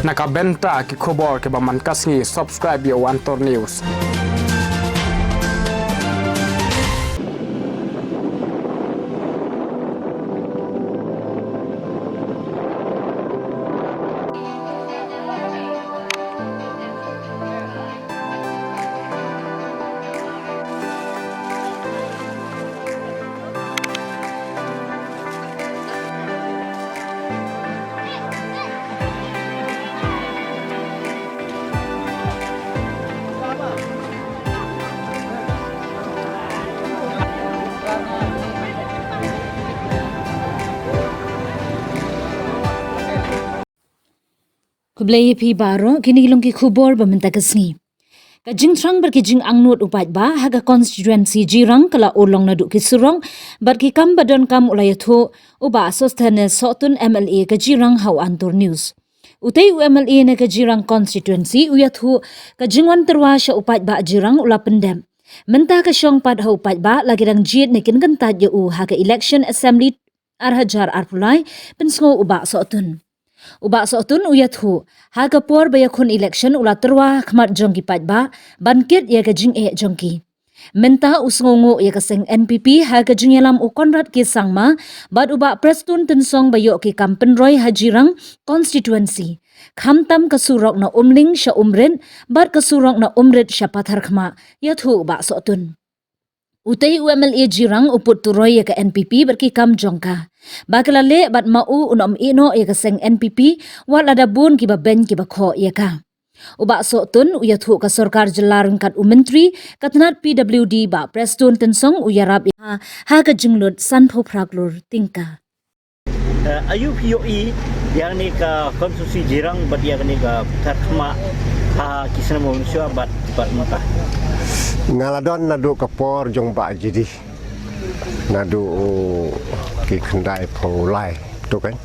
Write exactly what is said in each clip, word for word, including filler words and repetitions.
Na ka bynta ki khubor kiba man ka sngi, subscribe ïa u Antor News. Khublei ïa phi baroh, kine ki long ki khubor ba mynta ka sngi. Ka jingthrang bad ki jingangnud u paidbah ha ka constituency Jirang ka la urlong naduh ki surok bad ki kam ba donkam u la ïathuh u Bah Sosthenes Sohtun, M L A ka Jirang, ha u Antor News. Utei u M L A na ka Jirang constituency u ïathuh ka jingwan tyrwa sha u paidbah Jirang u la pyndep. Mynta ka shong pat ha u paidbah la ki dang jied ne kin kyntait ïa u ha ka election assembly ar hajar arphew lai, pynsngew u Bah Sohtun. U Bah Sohtun u ïathuh, ha ka por ba ïakhun election u la tyrwa ha khmat jong ki paidbah ban kit ïa ka jingeh jong ki. Mynta u sngewnguh ïa ka seng N P P ha ka jingïalam u Conrad K Sangma bad u Bah Prestone Tynsong ba ïoh ki kam pynroi ha Jirang constituency, khamtam ka surok na Umling sha Umrit bad ka surok na Umrit sha Patharkhmah, ïathuh u Bah Sohtun. Utei u M L A Jirang u put turoi ïa ka N P P bad ki kam jong ka. Ba ka la leh bad ma u un ym ïeh noh ïa ka seng N P P, wat lada bun kiba beiñ kiba khoh ïa ka. U Bah Sohtun u ïathuh ka sorkar jylla ryngkat u myntri, ka tnat P W D Bah Prestone Tynsong u ïarap ïa ka ha ka jinglut sanphew phra klur tyngka. Eh, aïu phi ïohi ïa kane ka constituency Jirang bad ïa kane ka Patharkhmah ha ki snem ba mynshuwa bad, bad mynta? Nga la don naduh ka por jong Bah G D, naduh ki khyndai phew lai tu kan.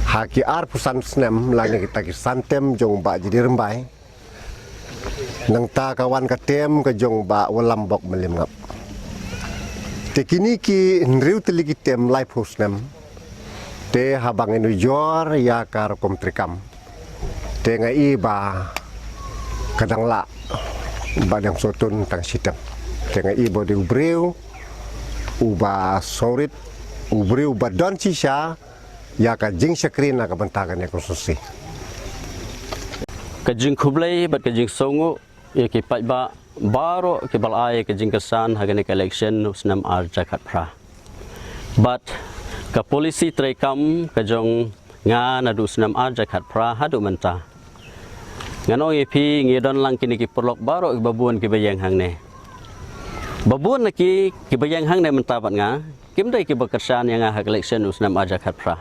Ha ki arphew san snem lane kita ki san term jong Bah G D Rymbai. Nangta ka wan ka term ka jong Bah Walambok Mylliemngap. Te kine ki hynriew tylli ki term laiphew snem. Te haba ngin ujor ïa ka rukom treikam, te nga i ba ka dang lah Bah Sohtun tang shi term. Te nga i ba u dei u briew uba sngewrit, u briew ba don shisha ïa ka jingshakri na ka bynta kane ka constituency. Ka jingkhublei bad ka jingsngewnguh ïa ki paidbah baroh kiba la ai ïa ka jingkyrshan ha kane ka election u snem ar hajar khatphra. Bad ka policy treikam ka jong nga naduh u snem ar hajar khatphra haduh mynta. Ngan ong ïa phi, ngi don lang kine ki paralok baroh kiba bun kiba ïeng hangne. Ba bun na ki kiba ïeng hangne mynta bad nga kim dei kiba kyrshan ïa nga ha ka election u snem ar hajar khatphra.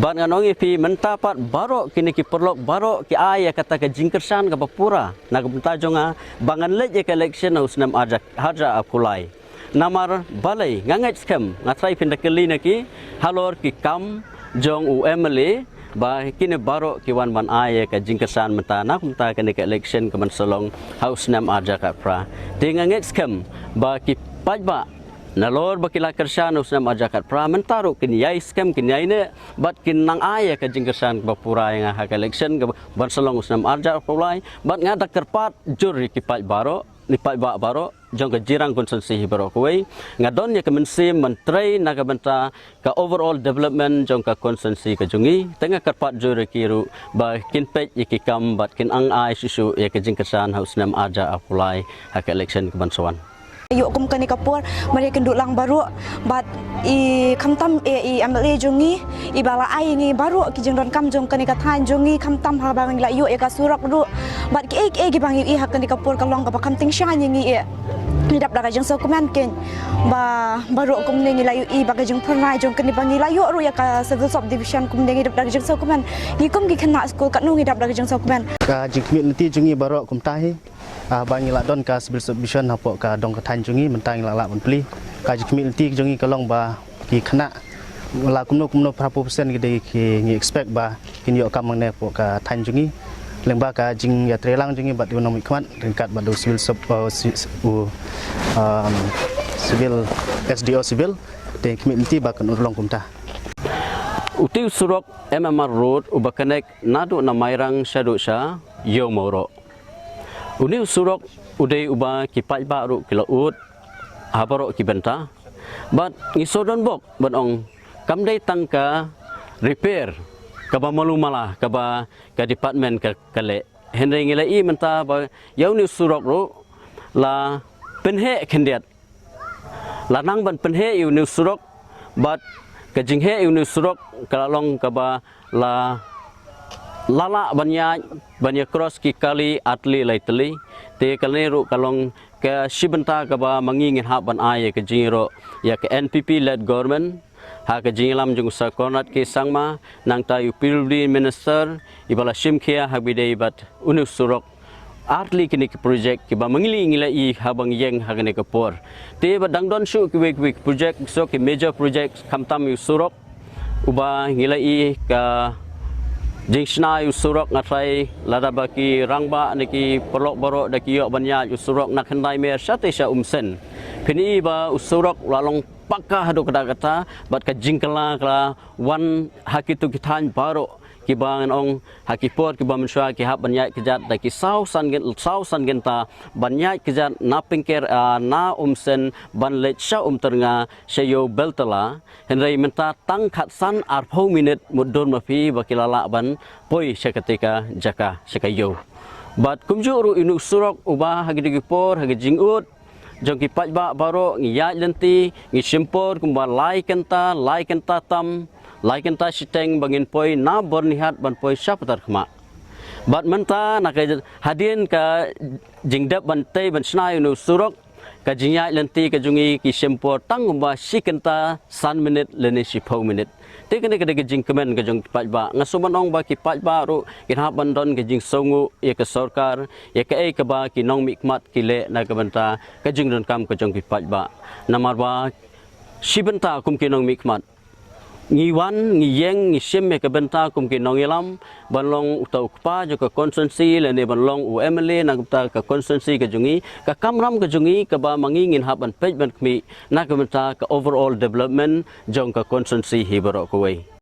Bad ngan ong ïa phi, mynta pat baroh kine ki paralok baroh ki ai ïa kata ka jingkyrshan kaba pura na ka bynta jong nga ba ngan leit ïa ka election u snem ar hajar, ar hajar arphew lai. Namar balei? Nga ngeit skhem, nga tharai phin da kylli na ki halor ki kam jong u M L A, ba kine baroh ki wan ban ai ïa ka jingkyrshan mynta na ka bynta kane ka election ka ban sa long ha u snem ar hajar khatphra. Te nga ngeit skhem ba ki paidbah nalor ba ki la kyrshan u snem ar hajar khatphra, mynta ruh kin ïai skhem, kin ïai neh bad kin nang ai ïa ka jingkyrshan kaba pura ïa nga ha ka election ka ban sa long u snem ar hajar arphew lai. Bad nga da kyrpad jur ïa ki paid baroh, ki paidbah baroh jong ka Jirang constituency hi baroh kawei. Nga don ïa ka mynsiem ban trei na ka bynta ka overall development jong ka constituency ka jong ngi. Te nga kyrpad jur ïa ki ruh ba kin peit ïa ki kam bad kin nang ai shuh shuh ïa ka jingkyrshan ha u snem ar hajar arphew lai ha ka election ka ban sa wan. Ïoh kum kane ka por, mar ïa kin duh lang baroh, bad i khamtam i, i M L A jong ngi, i ba la ai ngi baroh ki jingdonkam jong kane ka thaiñ jong ngi, khamtam haba ngi la ïoh ïa ka surok ruh, bad kiei kiei kiba ngi ïohi ha kane ka por ka long kaba kham tyngshaiñ ïa ngi. Ngi dap da ka jingsngewkmen keiñ ba baroh kumne ngi la ïohi ba ka jingphyrnai jong kane ba ngi la ïoh ruh ïa ka civil sub division kumne ngi dap da ka jingsngewkmen. Ngi kum ki khynnah skul katno ngi dap da ka jingsngewkmen. Ka jingkhmih lynti jong ngi baroh kumta hi. Ah, ba ngi la don ka civil sub division hapoh ka dong ka thaiñ jong ngi, mynta ngi la lah ban plie. Ka jingkhmih lynti jong ngi ka long ba ki khynnah la kumno kumno phra phew percent ki dei ki ngi expect ba kin ïoh kam hangne hapoh ka thaiñ jong ngi. Lyngba ka jingïatreilang jong ngi bad u nongmihkhmat ryngkat bad u civil sub, uh, ci-, u, um, civil, S D O civil, te khmih lynti ba kan urlong kumta. Utu u surok M M R Road uba connect naduh na Mairang shaduh sha Ïew Mawroh. Une u surok u dei uba ki paidbah ruh ki la ud ha baroh ki bynta. Bad ngi sdang bok ban ong kam dei tang ka repair kaba malu mala kaba ka department ka, ka leh. Hynrei ngi la ïohi mynta ba ïa une u surok ruh la pynheh khyndiat. La nang ban pynheh ïa une u surok, bad ka jingheh ïa une u surok ka la long kaba la, la lah ban ïaid, ban ïa cross ki kali ar tylli lai tylli. Te kane ruh ka long ka shi bynta kaba ma ngi ngin hap ban ai ïa ka jingïaroh ïa ka N P P led government, ha ka jingïalam jong u Sir Conrad K Sangma, nangta ïa u P W D minister, iba la shim khia ha kaba ïadei bad une u surok. Ar tylli kine ki project kiba ma ngi la ïohi haba ngi ïeng ha kane ka por. Te ba dang don shuh kiwei kiwei ki project, shuh ki major project, khamtam ïa u surok uba ngi la ïohi ka jingshna ïa u surok, nga tharai lada ba ki rangbah ne ki paralok baroh da ki ïoh ban ïaid ïa u surok na Khyndai Mer shatei sha Umsen. Phin ïohi ba u surok u la long pakka haduh katta katta, bad ka jingkylla ka la wan ha kito ki thaiñ baroh kiba ngan ong ha ki por kiba mynshuwa ki hap ban ïaid kjat da ki saw san gyn-, saw san gynta ban ïaid kjat na Pingker, ah, na Umsen ban leit sha Umtyrnga sha Ïew Beltala. Hynrei mynta tang khatsan arphew minit mutdur ma phi ba ki la lah ban poi sha katei ka jaka, sha ka ïew. Bad kumjuh ruh une u surok uba ha kito ki por, ha ki jingud jong ki paidbah baroh, ngi ïaid lynti, ngi shim por kumba lai kynta, lai kynta tam, lai kynta shiteng ba ngin poi na Byrnihat ban poi sha Patarkhmah. Bad mynta na ka hadien ka jingdep ban tei ban shna ïa une u surok, ka jingïaid lynti ka jong ngi ki shim por tang kumba shi kynta san minit lane shiphew minit. Te kane ka dei ka jingkmen ka jong ki paidbah. Nga sngewbha ban ong ba ki paidbah ruh kin hap ban don ka jingsngewnguh ïa ka sorkar, ïa kaei kaba ki nongmihkhmat ki leh na ka bynta ka jingdonkam ka jong ki paidbah. Namar ba shi bynta kum ki nongmihkhmat ngi wan, ngi ïeng, ngi shim ïa ka bynta kum ki nongïalam, ban long uta u kpa jong ka constituency lane ban long u M L A na ka bynta ka constituency ka jong ngi, ka kamram ka jong ngi kaba ma ngi ngin hap ban peit ban khmih na ka bynta ka overall development jong ka constituency hi baroh kawei.